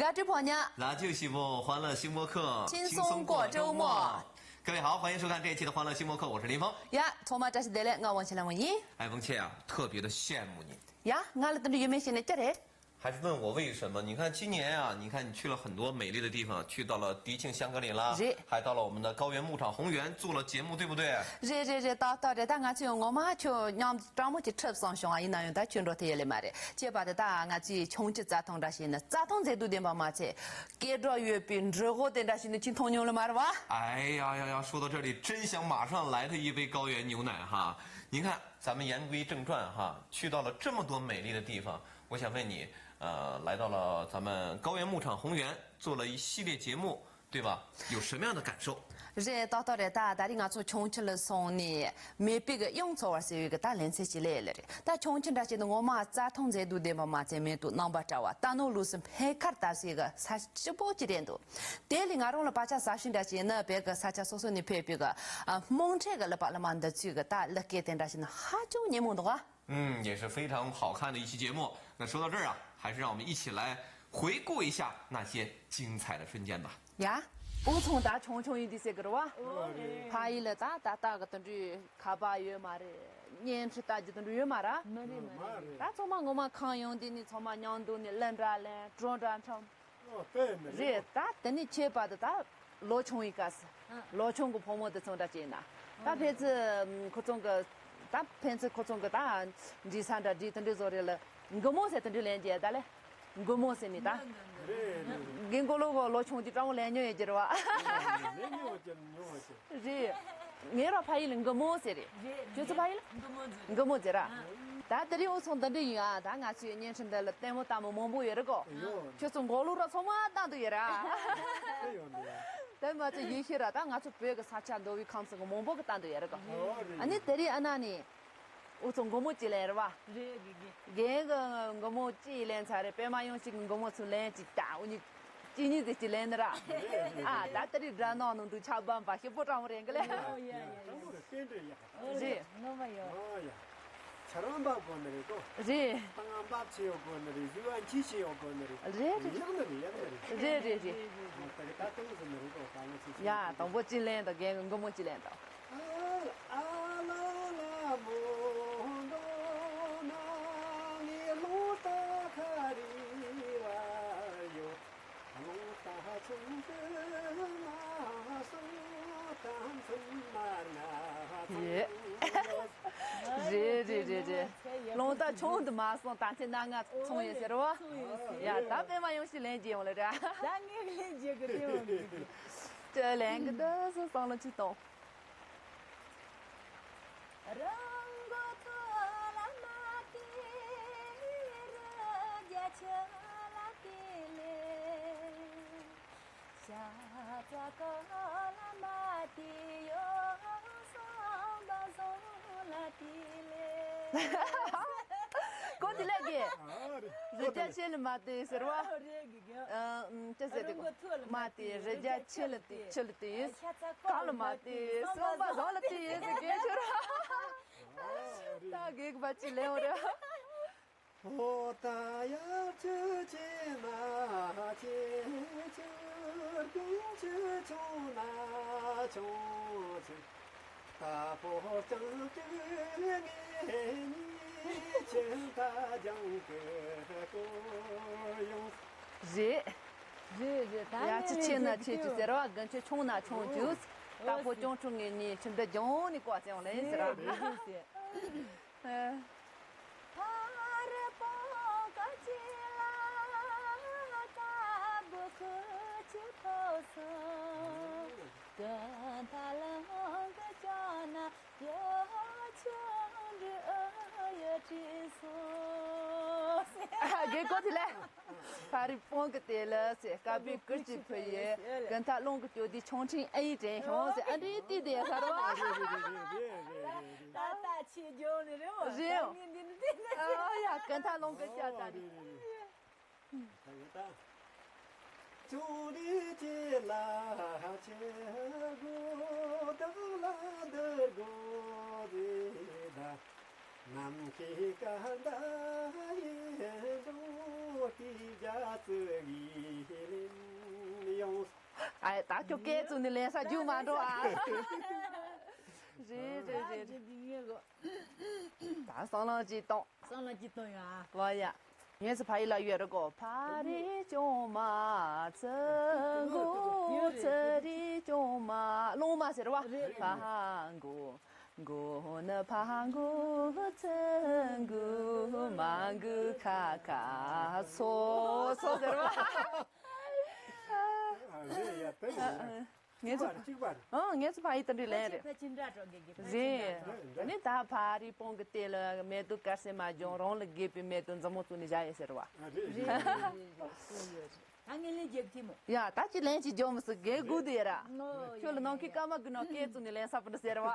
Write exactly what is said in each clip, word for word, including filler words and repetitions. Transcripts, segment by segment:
བཀྲ་ཤིས་བདེ་ལེགས། ང་དབང་ཆེན་ལགས། 轻松过周末。 各位好，欢迎收看这一期的欢乐星播客，我是林峰。 ཡ། ཚང་མ་བཀྲ་ཤིས་བདེ་ལེགས། ང་དབང་ཆེན་ལགས་ཡིན། 哎，风切啊，特别的羡慕你。 ཡ། ང་ལ་དེ་འདྲ་ཡོད་མེད་ཤེས་ན་ཅི་རེད། 还是问我为什么？你看今年啊，你看你去了很多美丽的地方，去到了迪庆香格里拉，是。 还到了我们的高原牧场红原，做了节目，对不对？ རེད་རེད་རེད། ཏག་ཏག་རེད། ད་ང་ཚོས་ངོ་མ་ཁྱོད་མཉམ་དུ་སྤྲང་མོ་ཅིག་ཁྲིད་སོང་བྱུང་ཨ། ཡིན་ན་ཡང་ད་ཁྱོད་འགྲོ་ཐུབ་ཡོད་ལེ་མ་རེད། ཅེས་པ་དེ་ད་ང་ཚོས་ཆུང་ཆུ་རྩྭ་ཐང་འདྲ་ཞིག་ནི་རྩྭ་ཐང་མཛེས་སྡུག་ལྡན་པ་མ་ཚད། སྐད་གྲགས་ཡོད་པའི་འབྲི་གོ་དེ་འདྲ་ཞིག་ནི་ཅིག་མཐོང་མྱོང་ལེ་མ་རེད་བ། 哎呀呀呀，说到这里，真想马上来他一杯高原牛奶哈！您看，咱们言归正传哈，去到了这么多美丽的地方，我想问你，呃，来到了咱们高原牧场红原，做了一系列节目，对吧？有什么样的感受？ རེད། ཏག་ཏག་རེད། ད་ད་རེས་ང་ཚོ་ཆུང་ཆུ་ལ་སོང་ནས་མེ་པི་གི་གཡང་འཚོ་བར་ཟེར་བའི་གི་ད་ལེ་ཚན་ཅིག་ལས་ལེ་རེད། ད་ཆུང་ཆུ་འདྲ་ཞིག་ནི་ངོ་མ་རྩྭ་ཐང་མཛེས་སྡུག་ལྡན་པ་མ་ཚད་མེ་ཏོག་རྣམ་པ་བཀྲ་བ། རྟ་ནོར་ལུག་གསུམ་འཕེལ་ཁར་བཏབ་སའི་གི་ས་སྐྱིད་པོ་ཅིག་རེད་འདུག་དེ་ལས་ང་རང་ལ་བག་ཆགས་ཟབ་ཤོས་འདྲ་ཞིག་ནི་བོད་གི་ས་ཆ་སོ་སོ་ནས་ཕེབས་པའི་གི་ཨ་དམངས་ཁྲོད་གི་གླུ་པ་གླུ་མ་འདི་ཚོའི་གི་ད་གླུ་སྐད་དེ་འདྲ་ཞིག་ནི་ཧ་ཅང་སྙན་མོ་འདུག་ཨ། 嗯，也是非常好看的一期节目。那说到这儿啊，还是让我们一起来回顾一下那些精彩的瞬间吧。 ཡ། འུ་ཚང་ད་ཆུང་ཆུང་ཡིན་དུས་ཟེར་གི་རེད་བ། ཨོ་རེད། ཕ་ཡུལ་ལ་ད་ད་ལྟ་གི་དེ་འདྲའི་ཁ་པར་ཡོད་མ་རེད། བརྙན་འཕྲིན་ལྟ་རྒྱུ་དེ་འདྲ་ཡོད་མ་རེད། མ་རེད་མ་རེད། ད་ཚང་མ་ངོ་མ་ཁང་ཡོང་དུས་ནས་ཚང་མ་མཉམ་དུ་ནས་གླུ་འདྲ་ལེན། བྲོ་འདྲ་འཁྲབ། ཨོ་དཔེ་མི་རེད། རེད། ད་དེ་ནས་ཁྱད་པར་དུ་ད་ལོ་ཆུང་བའི་སྐབས་སུ། ཨ། ལོ་ཆུང་གི་ཕོ་མོ་དེ་ཚོ་འདྲ་བྱས་ན། ད་ཨ་ཕན་ཚུན་ཁོ་ཚོ་གི་ད་ཕན་ཚུན་ཁོ་ཚོ་གི་ད་འདྲིས་ས་འདྲ་འདྲིས་དེ་འདྲའི་བཟོ་རེད་ལ། མགུར་མོ་ཟེར་དེ་འདྲའི་ལེན་རྒྱུ་ད་ལེ། མགུར་མོ་ཟེར་ནི་ད། རེད་རེད། རྒན་མགོ་ལོག་གི་ལོ་ཆུང་དུས་སྤྲང་བོ་ལེན་མྱོང་ཡོད་ཀྱི་རེད་བ། ལེན་མྱོང་ཡོད་ཀྱི་མྱོང་ཡོད་ཀྱི། རེད། ངའི་ར་ཕ་ཡུལ་ལ་མགུར་མོ་ཟེར་རེད། རེད། ཁྱོད་ཚོ་ཕ་ཡུལ་ལ། མགུར་མོ་ཟེར། མགུར་མོ་ཟེར་ར། ཨ། ད་དེ་རིང་འུ་ཚང་འདི་འདྲ་ཡིན་ཨ། ད་ང་ཚོའི་བརྙན་འཕྲིན་འདི་ལ་ལྟད་མོ་ལྟ་མོ་མང་པོ་ཡོད་རེད་གོ། ཡོད། ཁྱོད་ཚོ་མགོ་ལོག་ར་ཚང་མ་ལྟ་འདུག་ཡོད་ར། དེ་ཡོད་འདུག་ཡ། དེ་མ་ཚད་ཡིན་ཤེས་ར་ད་ང་ཚོ་བོད་ཀྱི་ས་ཆ་མདོ་དབུས་ཁམས་གསུམ་གྱི་མང་པོ་གི་ལྟ་འདུག་ཡོད་རེད་གོ། ཨོ་རེད། ཨ་ནི་དེ་རིང་ཨ་ན་ནི། འུ་ཚོ་མགུར་མོ་གཅིག་ལེན་རེད་བ། རེད་རེད་རེད། རྒན་གྱི་མགུར་མོ་གཅིག་ལེན་ཚར་རེད། པད་མ་ཡང་ཞིག་གི་མགུར་མོ་ཚོ་ལེན་གཅིག་ད་འུ་གཉིས་གཅིག་གཉིས་ཟེར་གཅིག་ལེན་ནི་ར། རེད་རེད། ཨ་ད་ལྟ་རེད་དྲ་ནང་ནང་དུ་ཆགས་པ་འབའ་ཞིབ་པོ་དྲང་བོ་རེད་གི་ལེ། ཨོ་ཡ་ཡ་ཡ། དྲང་བོ་རེད། རྟེན་འབྲེལ་ཡག་རེད། ངོ་མ་ཡོད། ཨོ་ཡ། ཆ་རང་འབབ་དགོས་ནི་རེད་གོ། རེད། ཏང་འབབ་ཆེ་ཡོད་དགོས་ནི་རེད། གཟུ་བ་འཁྱི་ཆེ་ཡོད་དགོས་ནི་རེད། རེད་རེད། ཡག་ནི་རེད། ཡག་ནི་རེད། རེད་རེད་རེད། ད་གི་ད་ལྟ་འུ་ཚོ་ནི་རེད་གོ། ད་ང་ཚོ་ཡ་དང་པོ་གཅིག་ལེན་དང་། རྒན་གྱི་མགུར་མོ་གཅིག་ལེན་དང་། རེད་རེད་རེད་རེད། རླུང་རྟ་ཆུང་དུ་མ་སོང་། ད་ཚེ་སྣ་ལྔ་ཚོང་ཡོད་ཟེར་བ། ཡ་ད་པད་མ་ཡང་ཞིག་ལེན་རྒྱུ་ཡོང་ལ་ར། ད་ངས་ལེན་རྒྱུ་གི་དེ་ཡོང་གི། ཅི་ལེན་གི་འདུག་སོ་སང་ལ་ཅི་གཏོང་། རང་མགོ་ཐོག་ལ་མ་བལྟས། རི་རྒྱ་ཁྱི་ལ་བལྟས་ལེ། ཤ་ཚ་ཀ་ལ་མ་བལྟས། ཡོ་སོང་པ་སོང་ལ་བལྟས་ལེ། གོ་དེ་ལས་གི། ཨ་རེད། རི་རྒྱ་ཁྱི་ལ་མ་བལྟས་ཟེར་བ། རེད་གི་གི། ཨ་ཅི་ཟེར་དེ་གོ། མ་བལྟས་རི་རྒྱ་ཁྱི་ལ་བལྟས། ཁྱི་ལ་བལྟས། ཤ་ཚ་ཀ་ལ་མ་བལྟས། སོང་པ་སོང་ལ་བལྟས་ཟེར་གི་ཁྱོད་ར། ད་གེགས་པ་ཅི་ལེན་འོ་ར། ཧོ་ད་ཡར་ཆུ་ཆེ་ན་ཆེ་ཆུ། དགུན་ཆུ་ཆུང་ན་ཆུང་ཆུ། ད་ཕོ་ལྕང་ཏུ་ངེ་ཉི་ཆེན་ད་ལྗང་གི་ཀོ་ཡོང་། རེད། རེད་རེད། ད་ཡར་ཆུ་ཆེ་ན་ཆེ་ཆུ་ཟེར་བ། དགུན་ཆུ་ཆུང་ན་ཆུང་ཆུ། ད་ཕོ་ལྕང་ཏུ་ངེ་ཉི་ཆེན་ད་ལྗང་ནི་ཀོ་ཅང་ལེན་ཟེར་ར། རེད་རེད། ཕར་པོ་ཀ་ཅི་ལ་ཀ་བུ་ཁུ་ཆུ་ཐོ་སོ། ཀན་ཐ་ལང་གི་ཅོ་ན་ཡོ་ཆུང་འདྲི་ཨ་ཡོ་ཁྲི་སོ། ཨ་རྒན་གོ་དེ་ལས། ཕ་རི་སྤང་གི་དེ་ལ་ཟེར། དཀར་པོའི་ཀིར་གྱི་ཕུ་ཡི། ཀན་ཐ་ལོང་གི་ཅོ་དེ་ཆུང་ཁྲིན་ཨ་ཡི་དྲན་ཤོང་ཟེར། ཨ་འདྲི་ཏི་དེ་ས་ར་བ། ད་ད་ཆེ་ཇོ་ནི་རེ་བ། རེད། ད་ངས་འདི་འདི་འདི། ཨ་ཡ་ཀན་ཐ་ལོང་གི་ཅོ་ད་རེད། ད་ཡོད་ད། ཅུང་རི་ཅི་ལ་ཆེ་གོ་དག་ལ་དར་གོ་རེ་ད། ནམ་མཁའི་སྐར་མདའ་ཡིས་འགྲོ་བའི་རྒྱ་མཚོ་གི་ལིང་ཡོངས། ཨ། ད་ཁྱོད་སྐད་བཙུགས་ནས་ལེན་ས་རྒྱུག་མ་འགྲོ་ཨ། རེད་རེད་རེད། ད་སང་ལང་ཅིག་གཏོང་། སང་ལང་ཅིག་གཏོང་ཡ། ལོ་ཡ། ངས་སུ་ཕ་ཡི་ལ་ཡོད་ར་གོ། ཕ་རི་ཅོ་མ་ཚ་མགོ་ཚ་རི་ཅོ་མ་ལོང་མ་ཟེར་བ། ཕ་མགོ་མགོ་ནི་ཕ་མགོ་ཚ་མགོ་མ་མགོ་ཁ་ཁ་སོ་སོ་ཟེར་བ། ཨ་རེད་ཡ། དེ་ཡིན་ཡ། ངས་ཚོ་གཅིག་པ་རེད། ཨང་། ངས་ཚོ་ཕ་ཡི་དེ་འདྲ་ལན་རེད། ཕ་ཅིག་འདྲ་གྲོགས་དགེ་དགེ་ཕ་ཅིག་འདྲ་གྲོགས། རེད། ད་ནི་ད་ཕ་རི་སྤུངས་ཀྱི་ལྟེ་ལ་མེ་ཏོག་དཀར་སེར་མ་བྱུང་། རང་ལ་དགེ་བའི་མེ་ཏོག་མཛུབ་མོ་བཙུགས་ནས་བཞག་ཡོད་ཟེར་བ། ཨ། རེད་རེད་རེད་རེད། ད་ངས་ལན་རྒྱབ་ཐིམ་མོ། ཡ། ད་ཅི་ལན་ཅི་རྒྱོབ་མི་སྲིད། དགེ་དགུ་དེ་ར། ཨོ། ཁྱོད་ལ་ནང་གི་སྐར་མ་དགུ་ནང་སྐད་བཙུགས་ནས་ལན་ས་པུ་འདྲ་ཟེར་བ།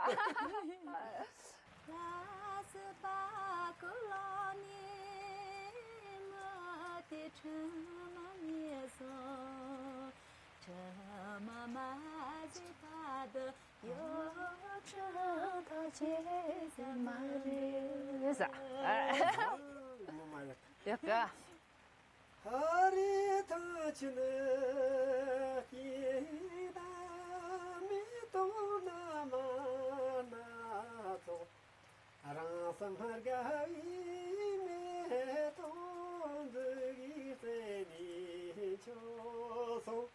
ཡག་ག། ཧ་རི་ཐང་ཆེན་སྐྱིད་དང་མེ་ཏོག་ན་མ་སྣ་ཚོགས། རང་སེམས་དགའ་བའི་མེ་ཏོག་འདི་གི་རྩེ་ནས་མཆོད་སོང་།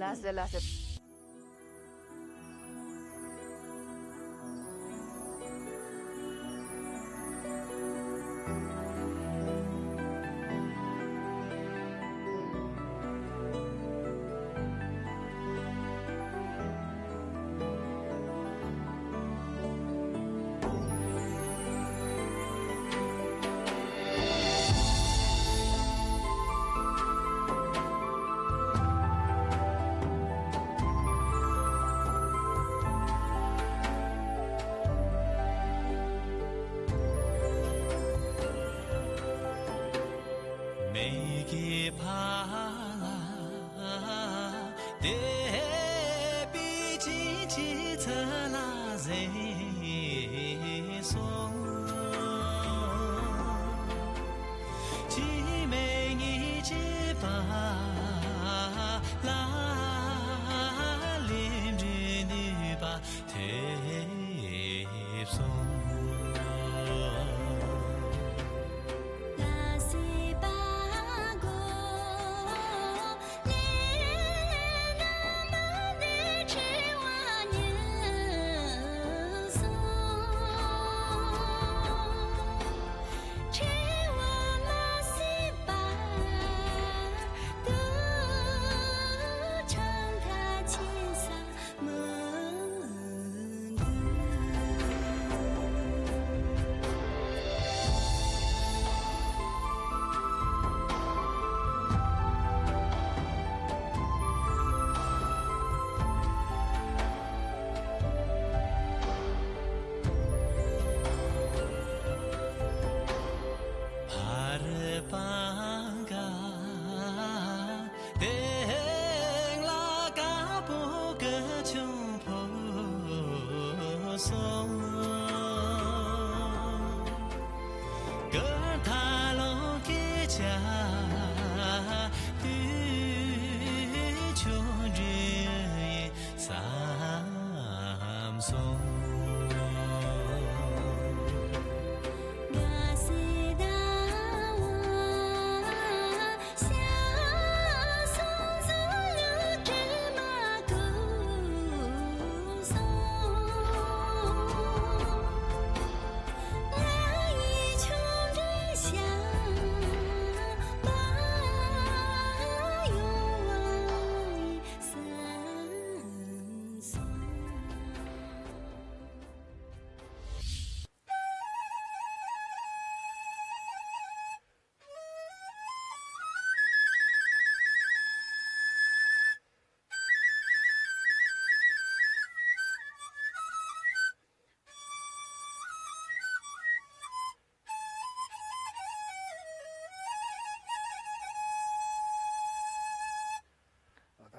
ལགས་སོ་ལགས་སོ། མེ་གི་ཕ་ལ་དད་པའི་བྱིན་གྱིས་ཚུར་ལ་གཟིགས་སོང་། ཅི་མེད་ཉིད་ཀྱི་བར་ལ་ལས་འབྲས་ནུས་པ་ཐེབས་སོང་། ཕར་སྤང་ཀ་སྟེང་ལ་དཀར་པོ་གི་ཆུ་འཕོ་སོང་། གར་ཐ་ལོ་ཀེ་ཆ་དུས་ཆུང་འདྲིས་ཡིན་བསམ་སོང་།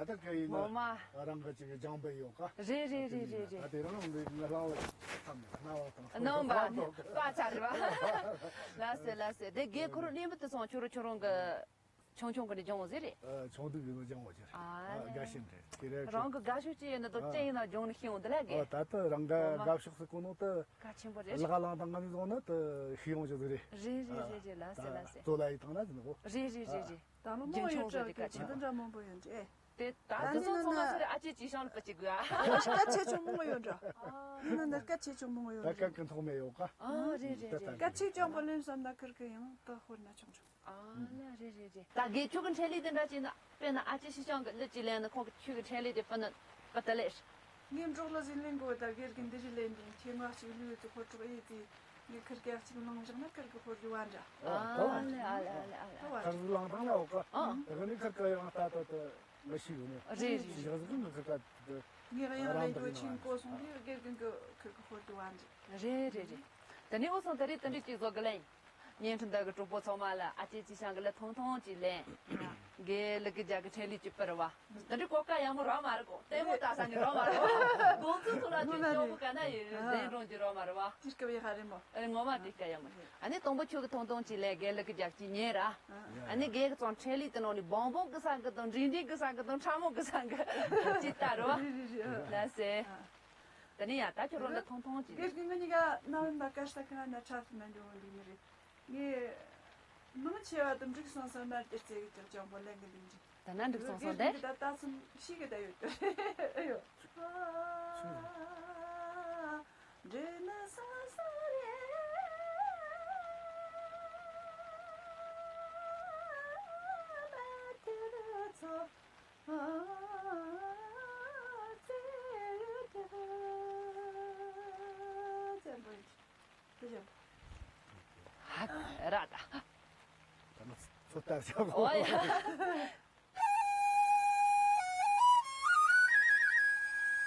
ད་ག་ཡིན་ངོ་མ། ན་རང་གི་ཅིག་སྦྱངས་པ་ཡོད་ཀ་རེད་རེད་རེད་རེད་རེད། ད་དེ་རིང་ལས་ང་རང་ལ་བསམ་ནས་རྣ་བ་དང་། རྣམ་པ་པ་ཆགས་རེད་བ། ལགས་སེ་ལགས་སེ། དེ་དགེ་ཁུ་རུ་གླིང་བུ་དེ་སོང་ཆུ་རུ་ཆུ་རུང་གི་ཆུང་ཆུང་གི་ནས་སྦྱོང་བ་ཟེར་རེད། ཨ། ཆུང་དུས་ཀྱི་ནས་སྦྱོང་བ་ཟེར། ཨ་ཨ་ལེ། དགའ་ཞིང་རེད་དེ་རེད། རང་གི་དགའ་ཤོས་ཅི་ཡིན་ན་དོ་ཨ། ཅི་ཡིན་ན་སྦྱོང་ནས་ཤེས་འོང་དེ་ལ་དགེ། ཨ། ད་ལྟ་རང་ག་ཨོ་མ། དགའ་ཕྱོགས་སུ་གོ་ནོ་ད་གལ་ཆེན་པོ་རེད། ལག་ལང་དང་ང་ནི་བཟུང་ན་ད་ཤེས་ཡོང་ཅི་ཟིག་རེད། རེད་རེད་རེད་རེད། ལགས་སེ་ལགས་སེ། ད་ལྟ་ལ་ཡི་དང་ན་ཟིན་གོ་རེད་རེད་རེད་རེད། ད་ལོ་མང་རྒྱུན་འཁྱོངས་བཟོ་རྒྱུ་གལ་ཆེན་པོ། འདི་འདྲ་མང་པོ་ཡོད་འདྲ་ཨེ། དེ་ད་ད་དེ་ཚོ་ཚང་མ་ཟེར་ཨ་ཅེ་ཅི་ཤང་ལ་པ་ཅིག་དགོས་ཨ། སྐད་ཆེ་ཆུང་མང་པོ་ཡོད་འདྲ། ཨ་ཡིན་ན་ནི་སྐད་ཆེ་ཆུང་མང་པོ་ཡོད་ད་འདྲ། སྐད་ཀྱི་ཐོག་མེད་ཡོད་ཀ་ཨ་རེད་རེད་རེད། སྐད་ཆེ་ཆུང་པོ་ལེན་བསམ་ན་ཁིར་ཁིར་ཡང་ད་ཧོར་ན་ཆུང་ཆུང་། ཨ་ལ་རེད་རེད་རེད། ད་དགེ་ཁྱོད་ཀྱི་འཕྲིན་ལས་དེ་འདྲ་བྱས་ན་དཔེར་ན་ཨ་ཅེ་ཅི་ཤང་གི་གླུ་ཅིག་ལེན་ན་ཁོང་གི་ཁྱོད་ཀྱི་འཕྲིན་ལས་དེ་དཔེར་ན་པ་ད་ལེ། ངའི་འབྲོག་ལ་ཟིན་ལེན་གོ་ད་སྒེར་གི་འདི་རི་ལེན་དུ་ཁྱེད་ང་ཞིག་ལུས་དུ་ཁོ་ཀྲོག་ཨེ་ཙི་ངའི་ཁིར་ཀ་ཅིག་ལངས་བཞག་ན་ཁིར་གི་ཧོར་རི་བ་འདྲ། ཨ་ལེ་ཨ་ལེ་ཨ་ལེ་ཨ་ལེ། ཁར་ལང་ཐང་ལ་འོག་ག་ཨ། ཨ་ནི་ཁར་ཀ་ཡང་ལྟ་ལྟ་ལྟ་ང་ཤི་ཡོང་ནས། རེད་རེད་རེད། ཞག་ཟིག་ང་ཁར་ཀ་དེ་ངའི་གཡང་ལེན་དུ་ཆིང་གོ་སོང་དུས་སྒེར་གི་གི་ཁིར་གི་ཧོར་དུ་བ་འདི། རེད་རེད་རེད། ད་ནི་འུ་སོང་ད་རེས་ད་འདི་གཅིག་བཟོ་གི་ལེན། བརྙན་འཕྲིན་དག་གི་གྲོགས་པོ་ཚང་མ་ལ་ཨ་ཅེ་ཅི་ཤང་གི་ལ་ཐུང་ཐུང་ཅིག་ལེན། དགེ་ལགས་ཀྱི་རྒྱ་གི་འཕྲིན་ལས་ཅིག་སྤེལ་བ། ད་འདི་གོ་ཀ་ཡག་མོ་རག་མ་རེད་གོ་ལྟད་མོ་ལྟ་ས་ནི་རག་མ་རེད་གོ་དགོང་ཚོད་ཚོ་ལ་ཅིག་སྐྱོ་པོ་ག་ན་ཡོད་གདན་དྲོང་ཅིག་རག་མ་རེད་བ། ཅིག་སྐབས་ཡག་རེད་མོ། ཨ་ནི་ངོ་མ་དེ་སྐད་ཡག་མོ་རེད། ཨ་ནི་དང་པོ་ཁྱོད་ཀྱི་ཐུང་ཐུང་ཅིག་ལས་རྒན་ལགས་ཀྱི་རྒྱབ་ཀྱི་ཉན་ར། ཨ་ནི་རྒན་གྱི་ཚོང་འཕྲིན་ལས་དེ་ནང་ནས་བང་བང་གི་ས་གི་དང་འབྲིང་འབྲིང་གི་ས་གི་དང་ཕྲ་མོ་གི་ས་གི་ཅིག་ལྟ་རོ། རེད་རེད་རེད། ལགས་སེ། ད་ནི་ཡང་ད་ཁྱོད་རང་ལ་ཐུང་ཐུང་ཅིག་དགེ་རྒན་ང་གཉིས་ཀ་ནང་ན་དཀའ་ས་ཁ་ན་ཆགས་ན་འགྲོ་འོང་འདུག་ནི་རེད། ངས་མང་ཆེ་བ་དུ་འགྲིག་སོང་ས་མར་དེ་རྩེ་གི་ཀྱང་ཅང་པོ་ལེན་གི་འདུག་ཅིང་། ད་ན་འགྲིག་སོང་སོང་དེ། ད་ད་ཚུན་ཤི་གི་ད་ཡོད་དོ། ཨ་ཡོ། འདྲེ་ན་ས་ས་རེ། ད་དེ་རུ་ཚོ། ཨ་ཙེ་ཡོད་དོ། ཙེ་འབོད། ཧ་ར་ད། ད་ང་ཚོ་ལྟར་བྱ་བ། ཨོ་ཡ།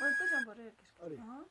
ཨོ་ད་ཅང་པོ་རེད་ཀྱི། ཨ་རེད། ཨ།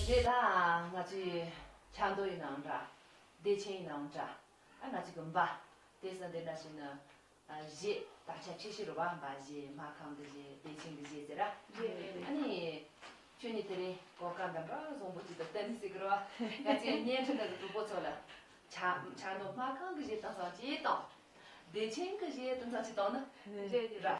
དེ་ལ་ང་ཚོའི་ཆབ་མདོ་ཡིན་ནའང་འདྲ། བདེ་ཆེན་ཡིན་ནའང་འདྲ། ཨ་ང་ཚོའི་གི་འབའ། དེ་ས་འདི་འདྲ་ཞིག་ནི། ཨ་གཞས་དག་ཆ་ཆེ་ཤོས་རེད་བ། འབའ་གཞས། སྨར་ཁམས་གི་གཞས། བདེ་ཆེན་གི་གཞས་ཟེར་ར། རེད་རེད་རེད། ཨ་ནི། ཁྱོད་ནི་དེ་རིང་གོ་སྐབས་འདི་འདྲ་བཟང་པོ་ཅིག་ཏུ་བསྟན་ནི་ཟེར་གི་རེད་བ། ང་ཚོའི་བརྙན་འཕྲིན་ནང་གི་གྲོགས་པོ་ཚོ་ལ། ཆ་ཆབ་མདོ་སྨར་ཁམས་གི་གཞས་དེང་སང་ཅིག་དང་། བདེ་ཆེན་གྱི་གཞས་དེ་ཚོ་ཅིག་བཏང་ན་རེད་ར།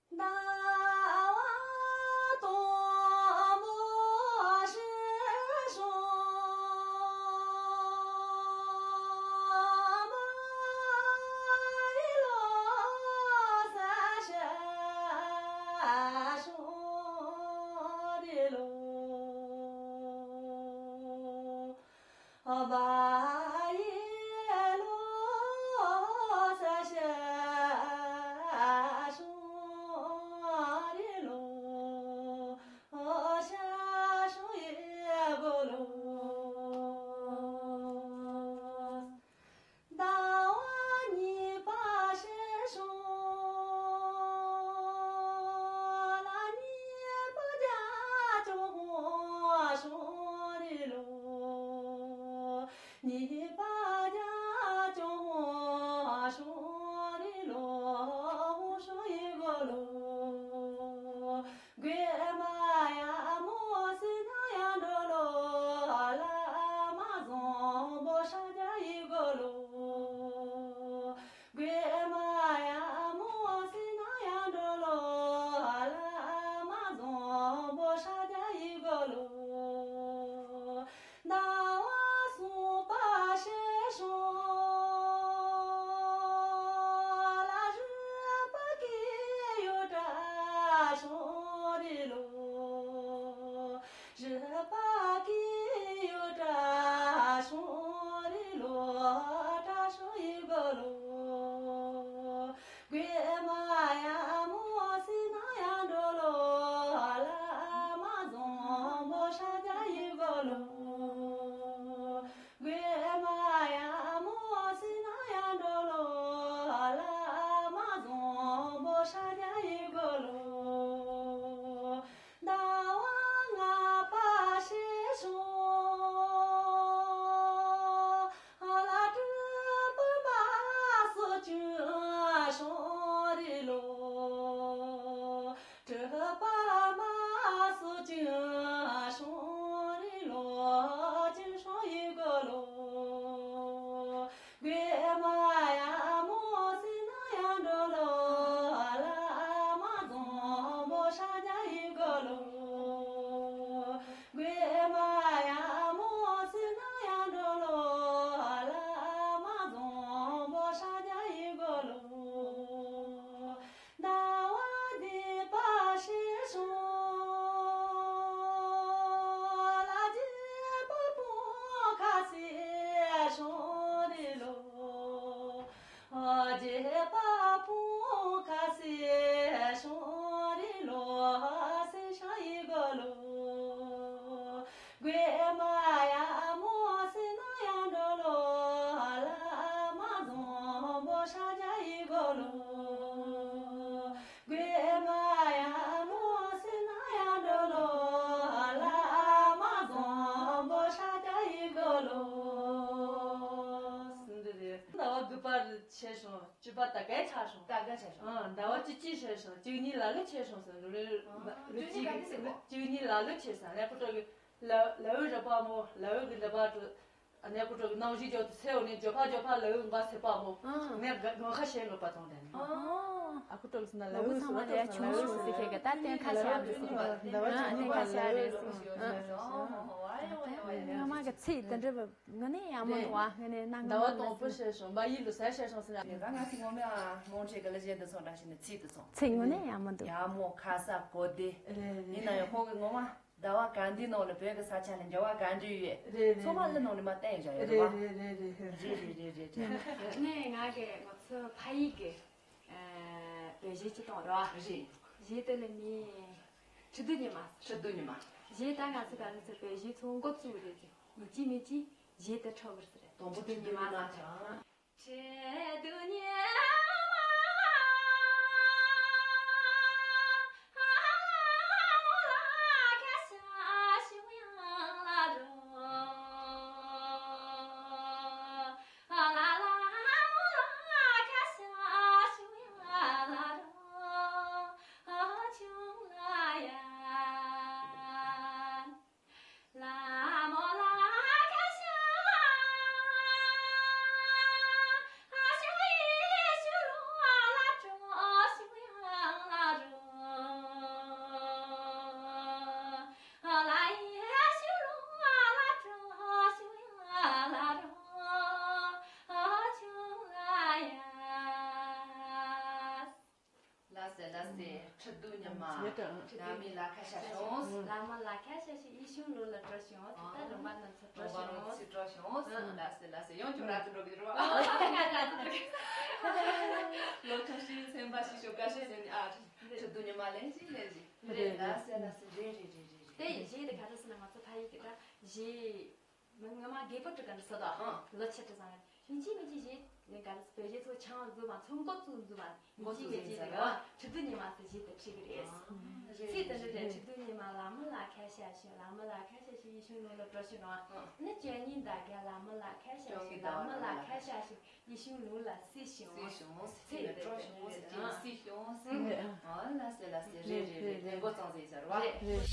ཟླ་བ་དགུ་པ་རེད། ཆེ་སོང་། བཅུ་པ་ད་གའི་ཆགས་སོང་། ད་ག་ཆགས་སོང་། ཨ་ཟླ་བ་བཅུ་གཅིག་ཆགས་སོང་། བཅུ་གཉིས་ལ་ལུ་ཆགས་སོང་ཟེར། ལོ་ལོ་ཨ་བཅུ་གཅིག་བཅུ་གཉིས་ག་དུས་ཟེར་གོ། བཅུ་གཉིས་ལ་ལུ་ཆགས་སོང་། གནས་སྐོར་གྲོགས་ཀྱི་ལ་ལ་འུ་ར་པ་མོ་ལ་འུ་གི་འདྲ་པ་དུ། གནས་སྐོར་གྲོགས་ཀྱི་སྣང་ཞིག་འཇོག་ཏུ་ཚེ་འོ་ནས་འཇོག་ཕ་འཇོག་ཕ་ལ་འུ་འབའ་ཟེར་པ་མོ། ཨ་ངས་དགའ་དགའ་ཁ་བཤད་ལོ་པ་དང་དེ་ནི། ཨ་ཨ་ཁུ་གྲོགས་སུ་ན་ལ་ལ་འུ་ཚང་མ་ལ་ཡ་ཆུང་ཆུང་ཟེར་ཁྱེད་ཀྱི་ད་སྟོན་ཁ་ཤ་རེད་ཟེར། ཨ་སྟོན་ཁ་ཤ་རེད་ཟེར། ཨ་ང་མ་གི་ཚིག་དེ་འདྲ་བ། ངོ་ནས་ཡག་མོ་འདུག་བ། ངོ་ནས་གནང་གི་ཟླ་བ་མ་དང་པོ་ཟེར་སོང་། ཟླ་བ་ཡིན་ལུ་ཟ་ཟེར་སོང་ཟེར་ན། ད་ང་ཚོ་ངོ་མ་རྨོངས་ཆེ་གི་ལ་གཞས་འདི་ཚོ་འདྲ་ཞིག་ནི་ཚིག་འདི་ཚོ། ཚིག་ངོ་ནས་ཡག་མོ་འདུག་ཡག་མོ་ཁ་ས་གོ་བདེ། རེད་རེད། ཡིན་ན་ཡང་ཁོང་གི་ངོ་མ་ཟླ་བ་ག་འདི་ནང་ལ་བོད་ཀྱི་ས་ཆ་ལ་འགྱུར་བ་ག་འདྲ་ཡོད། རེད་རེད། ཚང་མ་ལ་ནང་ནས་མ་བསྟན་ཡོད་བཞག་ཡོད་རེད་བ། རེད་རེད་རེད་རེད། རེད་རེད་རེད་རེད་རེད། ངས་ང་གི་ང་ཚོ་ཕ་ཡུལ་གི་བོད་གཞས་ཅིག་བཏང་རོགས། རེད། གཞས་དེ་ལ་མིང་ཁྲི་གདུགས་ཉི་མ་ཟེར། ཁྲི་གདུགས་ཉི་མ། གཞས་ད་ང་ཚོ་ག་རེ་ཟེར། བོད་གཞས་ཚོ་འགོ་བཙུགས་རེད་ཅེ། མི་གཅིག་མི་གཅིག་གཞས་དེ་འཁྲབ་དགོས་ཟེར། དང་པོ་ཁྲི་གདུགས་ཉི་མ་ཆགས། ཁྲི་གདུགས་ཉི་མ། ཨ་མོ་ལ་ཁ་ཤ་ཞུ་ཡང་ལ་རོ། མ། ཡོད་དོ། བླ་མའི་ལ་ཁ་ཤ་བྱུང་། བླ་མ་ལ་ཁ་ཤ་བྱུང་། ཡིད་བཞིན་ལུས་ལ་སྤྲོ་བྱུང་། ད་ལུང་པ་རྣམས་སུ་སྤྲོ་ལུང་པ་རྣམས་སུ་སྤྲོ་བྱུང་། ལ་སེ་ལ་སེ་ཡང་ཁྱོད་ར་ཏི་འགྲོ་གི་རེད་བ། ལོ་ཆུང་ཞིག་སེམས་པ་ཞིག་ཤོག་ཁ་ཤས་ཟེར་ནི་ཨ། ཁྲི་གདུགས་ཉི་མ་ལན་ཞིག་ལན་ཞིག་རེད། ལ་སེ་ལ་སེ་རེད་རེད་རེད་རེད། དེ་ཡི་གཞས་དེ་ག་རེ་ཟེར་ན་ང་ཚོ་ཕ་ཡུལ་གྱི་ད་གཞས། ང་མ་རྒད་པོ་ཁྲི་ག་འདྲ་ཟེར་དོ། ལོ་ཆེ་ཁྲི་ཚང་མ་ཡིན་གཅིག་མིན་གཅིག་གཞས་ནི་ག་རེ་བོད་གཞས་ཚོ་ཆང་བཟོ་བ་ཚོ་མགོ་བཙུགས་བཟོ་བ་ཡིན་གཅིག་མིན་གཅིག་དེ་ག་བ་ཁྲི་གདུགས་ཉི་མ་ཟེར་གཞས་དེ་ཁྲིད་གི་རེད། ཚིག་དེ་འདྲ་རེད། ཁྲི་གདུགས་ཉི་མ་བླ་མ་ལ་ཁ་ཤ་ཞུ། བླ་མ་ལ་ཁ་ཤ་ཞུ། ཡིད་བཞིན་ལུས་ལ་སྤྲོ་བྱུང་རོགས། ནི་སྤྱན་གཉིས་ཟླ་རྒྱ་བླ་མ་ལ་ཁ་ཤ་ཞུ། བླ་མ་ལ་ཁ་ཤ་ཞུ། ཡིད་བཞིན་ལུས་ལ་སྲིད་བྱུང་། སྲིད་བྱུང་། ཚེ་ལ་སྤྲོ་བྱུང་། སྲིད་བྱུང་། སྲིད་བྱུང་། ཨ་ལ་སེ་ལ་སེ་རེད་རེད་རེད། ལེན་པོ་ཙང་ཟེར་ཟེར་བ། རེད།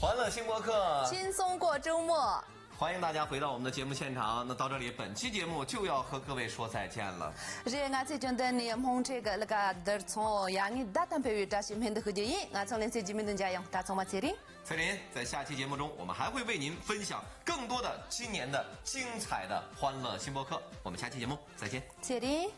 Hello，新播客，轻松过周末。欢迎大家回到我们的节目现场。那到这里，本期节目就要和各位说再见了。རེད། ང་ཚོས་རྒྱུན་ལྡན་ནས་རྨོངས་འཁྲེལ་གྱི་ལ་ཀ་བསྡུར་ཚོང་ཡ་ངའི་བརྡ་དང་འཕེལ་བའི་བཀྲ་ཤིས་སྨན་འདི་ཤོད་རྒྱུ་ཡིན། ང་ཚོ་ལེན་ཚེ་རྒྱུ་མི་འདུག་འཇའ་ཡང་ད་ཚང་མ་ཚེ་རིང་། ཚེ་རིང་། 在下期节目中，我们还会为您分享更多的今年的精彩的欢乐新播客。我们下期节目再见。ཚེ་རིང་།